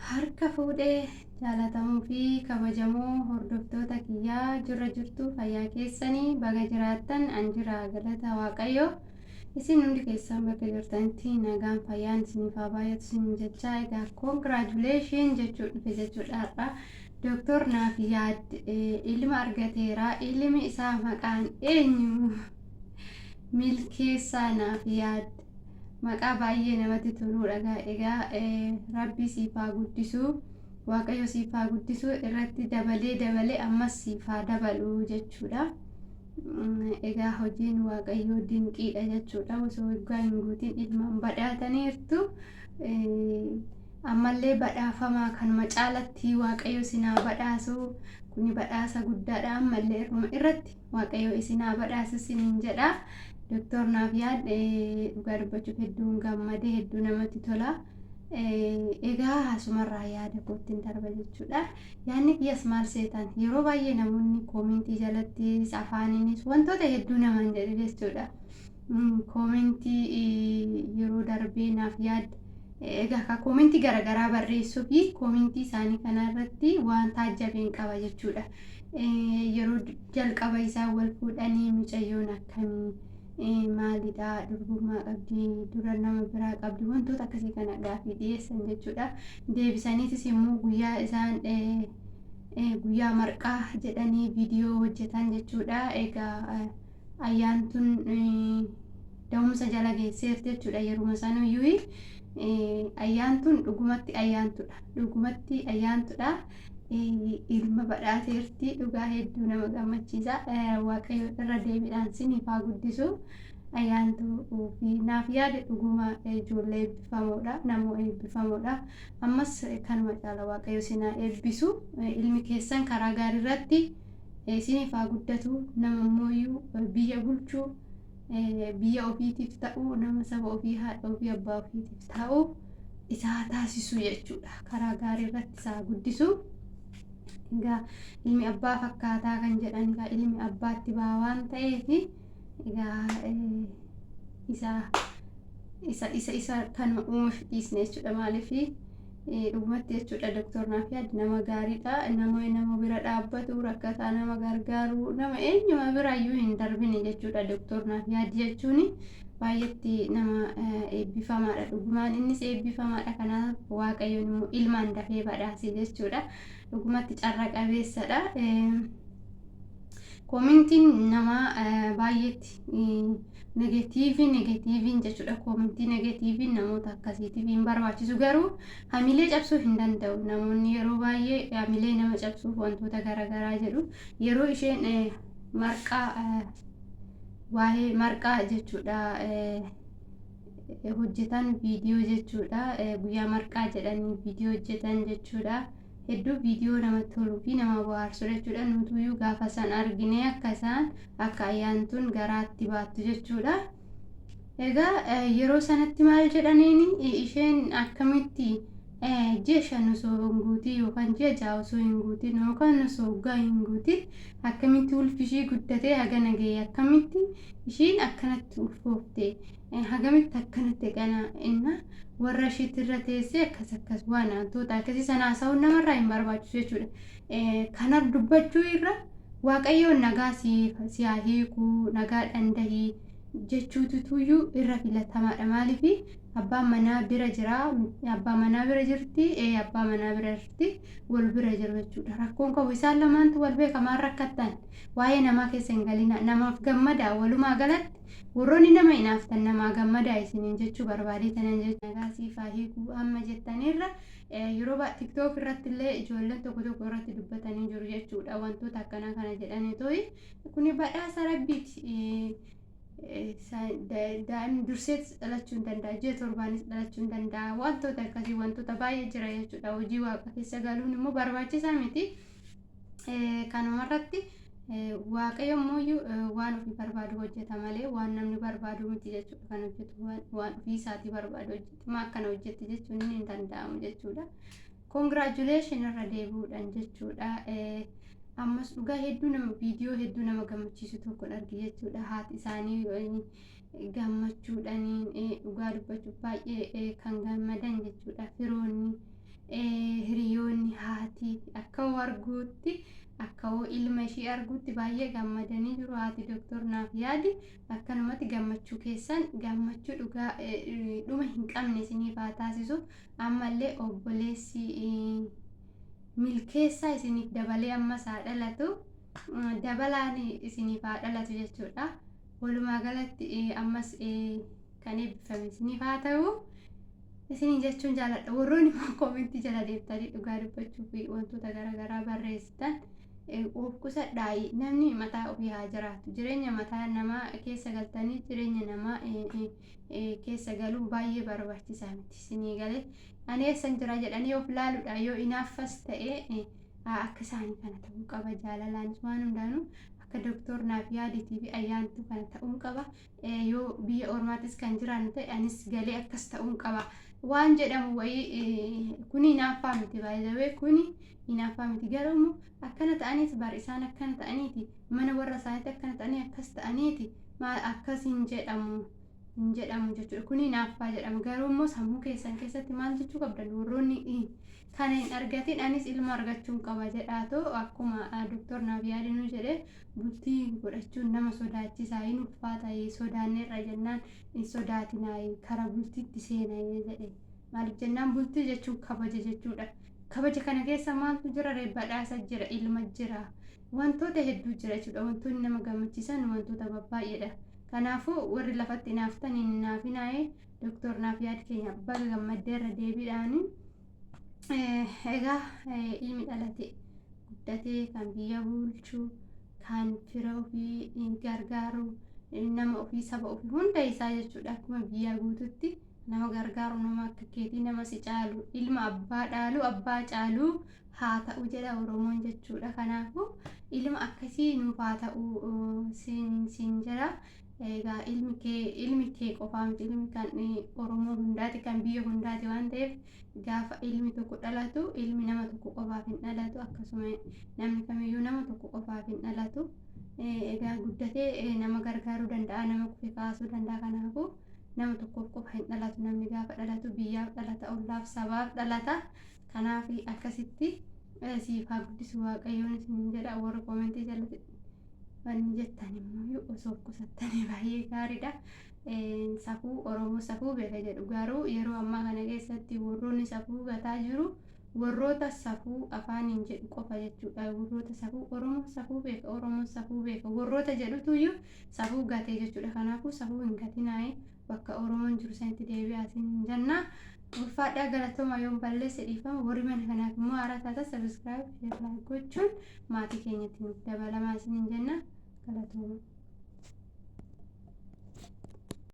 Harka fuudhee jaalatamuu fi kabajamoo hordoftoota kiyyaa, jirra jirtu? Fayyaa keessanii? Baga jiraattan. An jira, galata Waaqayyo. Isin hundi keessan bakka jirtanitti nagaan fayyaan isiniif haa baay'atu isiniin jechaa, egaa congratulation jechuu dhufe jechuudha. Har'a Dooktor Naaf Yaad ilma argateera. Ilmi isaa maqaan eenyu? Milkeessaa Naaf Yaad, maqaa baay'ee namatti toluudha. Egaa Rabbi siif haa guddisu, Waaqayyo siif haa guddisu, irratti dabalee dabalee ammas siif haa dabalu jechuudha. Egaa hojiin Waaqayyoo dinqiidha jechuudha. Osoo waggaa hin guutin ilmaan badhaataniirtu. Ammallee badhaafamaa, kanuma caalatti Waaqayyo isin haa badhaasu. Kuni badhaasa guddaadha. Ammallee irruma irratti Waaqayyo isin haa badhaasu isiniin jedha. Doktor Naaf Yaad, dhugaa dubbachuuf hedduun gammadee, hedduu namatti tola. Egaa asumarraa yaada koottiin darba jechuudha. Yaadni kiyyas maal seetan? Yeroo baay'ee namoonni koomentii jalattis afaaniinis wantoota hedduu namaan jedhu jechuudha. Koomentii yeroo darbee Naaf Yaad egaa ka koomentii garaagaraa barreessuu fi koomentii isaanii kanarratti waan taajjabeen qaba jechuudha. Yeroo jalqaba isaan wal fuudhanii mucayyoon akkamii, maalidha, durbummaa qabdi, dura nama biraa qabdi, wantoota akkasii kana gaaffii dhiyeessan jechuudha. Deebisaniitis immoo guyyaa isaan guyyaa marqaa jedhanii viidiyoo hojjetan jechuudha. Egaa Ayyaantuun da'umsa jala geesseerti jechuudha yeruma sanuyyuu. Ayyaantuun dhugumatti ayyaantudha. Dhugumatti ayyaantudha. Ilma badhaateerti, dhugaa hedduu nama gammachiisa. Waaqayyo irra deebiidhaan siniif haa guddisu. Ayyaantuu fi Naaf Yaade dhuguma ijoollee eebbifamoodha. Namoo eebbifamoodha. Ammas kanuma caala Waaqayyo isin haa eebbisu. Ilmi keessan karaa gaarii irratti isiniif haa guddatu. Nama immoo biyya bulchu, biyya ofiitiif ta'u, nama saba ofii, haadha ofii, abbaa ofiitiif ta'u isaa taasisu jechuudha. Karaa gaarii irratti isaa guddisu. Egaa ilmi abbaa fakkaataa kan jedhan, egaa ilmi abbaatti ba'a waan ta'eef, egaa isa isa isa isa kanuma uumaaf dhiisne jechuudha. Maaliif, dhugumatti jechuudha, Doktor Naafiyaad nama gaariidha. Nama bira dhaabbatu, rakkataa nama gargaaru, nama eenyuma biraayyuu hin darbine jechuudha. Doktor Naafiyaad jechuun baay'eetti nama eebbifamaadha. Dhugumaan innis eebbifamaadha. Kanaaf Waaqayyoon immoo ilmaan dafee badhaase jechuudha. Dhugumatti carra qabeessadha. Koomentiin namaa baay'eetti negatiivii negatiiviin jechuudha. Koomentii negatiiviin namoota akkasiitiif hin barbaachisu, garuu hamilee cabsuu hin danda'u. Namoonni yeroo baay'ee hamilee nama cabsuuf wantoota garaagaraa jedhu. Yeroo isheen marqaa, waa'ee marqaa jechuudha, hojjetan viidiyoo jechuudha. Guyyaa marqaa jedhanii viidiyoo hojjetan jechuudha. Hedduu viidiyoo namatti toluu fi nama bohaarsudha jechuudha. Nutuyyuu gaafa san argine akka isaan akka Ayyaantuun garaatti baattu jechuudha. Egaa yeroo sanatti maal jedhaniin? Isheen akkamitti ji'a 5 osoo hin guutiin yookaan ji'a 6 osoo hin guutiin yookaan osoo waggaa hin guutiin akkamitti ulfi ishii guddatee hagana ga'e? Akkamitti ishiin akkanatti ulfoofte? Hagamitti akkanatti qana inna warra ishiitti irra teessee akkas akkas waan wantoota akkasii sana haasa'uun namarraa hin barbaachisu jechuudha. Kana dubbachuu irra Waaqayyoon nagaa si haa hiikuu, nagaa dhandahii jechuututuyyuu irra filatamaadha. Maaliif, abbaan manaa bira jira, abbaa manaa bira jirti, abbaa manaa bira jirti, wal bira jiru jechuudha. Rakkoon qabu, isaan lamaantu wal beeka. Maal rakkattan? Waa'ee namaa keessa hin galina. Namaaf gammadaa. Walumaa galatti warroonni nama hinaaftan namaa gammadaa isiniin jechuu barbaadee tanan jechuudha. Nagaa siif haa hiikuu amma jettanirra yeroo TikTok irratti illee ijoolleen tokko tokko irratti dubbatanii jiru jechuudha. Wantoota akkanaa kana jedhanii tooyi, kuni badhaasa Rabbiiti. Daa'imni durseetis dhalachuu hin danda'a, ji'a 7nis dhalachuu hin danda'a. Wantoota akkasii, wantoota baay'ee jira jechuudha. Hojii Waaqa keessa galuun immoo barbaachisaa miti. Kanumarratti Waaqayyo immoo waan ofii barbaadu hojjeta malee waan namni barbaadu miti jechuudha. Kan hojjetu waan ofii isaatii barbaadu hojjeta. Maa akkana hojjette jechuun hin danda'amu jechuudha. Congratulation irra deebi'uudhaan jechuudha. Ammas dhugaa hedduu nama viidiyoo hedduu nama gammachiisu tokkon arge jechuudha. Haati isaanii gammachuudhaan, dhugaa dubbachuuf baay'ee kan gammadan jechuudha. Firoonni arguutti akka ilma ishii arguutti baay'ee gammadanii jiru haati Dooktor Naaf Yaadi. Akkanumatti gammachuu keessan gammachuu dhugaa dhuma hin qabne isiniif haa taasisu. Ammallee obboleessi milkeessaa isiniif dabalee ammas haa dhalatu. Dabalaan isiniif haa dhalatu jechuudha. Walumaa galatti ammas kan eebbifame isiniif haa ta'u. Isiniin jechuun jaaladha. Warroonni immoo koomentii jala deemtanii dhugaa dubbachuu fi wantoota garaagaraa barreessitan of qusadhaayi. Namni mataa ofii haa jiraatu. Jireenya mataa namaa keessa galtanii jireenya namaa keessa galuun baay'ee barbaachisaa miti. Isinii galee ani eessan jira jedhanii of laaluudha. Yoo inaaffas ta'e akka isaanii kana ta'uu qaba. Jaalalaanis waan hundaanuu akka Doktor Naaf Yaadiitii fi Ayyaantuu kana ta'uu qaba. Yoo biyya ormaattis kan jiraannu ta'e anis galee akkas ta'uun qaba waan jedhamu wayii kuni hinaaffaa miti, baay'ee kuni hinaaffaa miti. Garuu immoo akkana ta'aniis bar isaan akkana ta'aniiti, mana warra isaaniitti akkana ta'anii akkas ta'aniiti, maal akkas hin jedhamu, hin jedhamu jechuudha. Kuni hinaaffaa jedhama. Garuu immoo sammuu keessan keessatti maal jechuu qabdan? Warroonni kana hin argatin anis ilma argachuun qaba jedhaatoo akkuma Doktor Naaf Yaadinuu jedhe, bultii godhachuun nama sodaachisaa, hin ulfaata, sodaanneerra jennaan, hin sodaatinaa, kara bultiitti seenaa jedhe. Maaliif jennaan, bultii jechuun kabaja jechuudha. Kabaja kana keessa maaltu jira ree? Badhaasa jira, ilma jira, wantoota hedduu jira jechuudha. Wantoonni nama gammachiisan wantoota babbaay'eedha. Kanaafuu warri lafatti hinaaftan hin hinaafinaa'ee. Doktor Naaf Yaad keenya, baga gammaddeerra deebiidhaani. Egaa ilmi dhalate guddatee kan biyya bulchu, kan fira ofii gargaaru, nama ofii, saba ofii hunda isaa jechuudha. Akkuma biyya guututti nama gargaaru, nama akka keetii, nama si caalu, ilma abbaa dhaalu abbaa caalu haa ta'u jedha Oromoon jechuudha. Kanaafuu ilma akkasii nuuf haa ta'u siin jedha. Egaa ilmi kee qofaa miti, ilmi kan Oromoo hundaati, kan biyya hundaati waan ta'eef, gaafa ilmi tokko dhalatu ilmi nama tokko qofaaf hin dhalatu. Akkasuma namni kamiyyuu nama tokko qofaaf hin dhalatu. Egaa guddatee nama gargaaruu danda'a, nama kufe kaasuu danda'a. Kanaafuu nama tokkoof qofa hin dhalatu. Namni gaafa dhalatu biyyaaf dhalata, ollaaf, sabaaf dhalata. Kanaaf akkasitti siif haa guddisu Waaqayyoon isin jedha. Warra koomentii jalatti wanni jettan immoo osoo of qusattanii baay'ee gaariidha. Safuu Oromoo safuu beeka jedhu, garuu yeroo ammaa kana keessatti warroonni safuu gataa jiru warroota safuu afaaniin jedhu qofa jechuudha. Warroota safuu Oromoo safuu beeka, Oromoo safuu beeka warroota jedhutuyyuu safuu gatee jechuudha. Kanaafuu safuu hin gatinaa'e, bakka Oromoon jiru sanitti deebi'aa isin jenna. Ulfaadhaa, galatooma. Yoon balleesse dhiifama. Warri mana kanaaf immoo haaraa taata, subscribe, share, like gochuun maatii keenyatti nuuf dabalamaa isin jenna. Galatooma.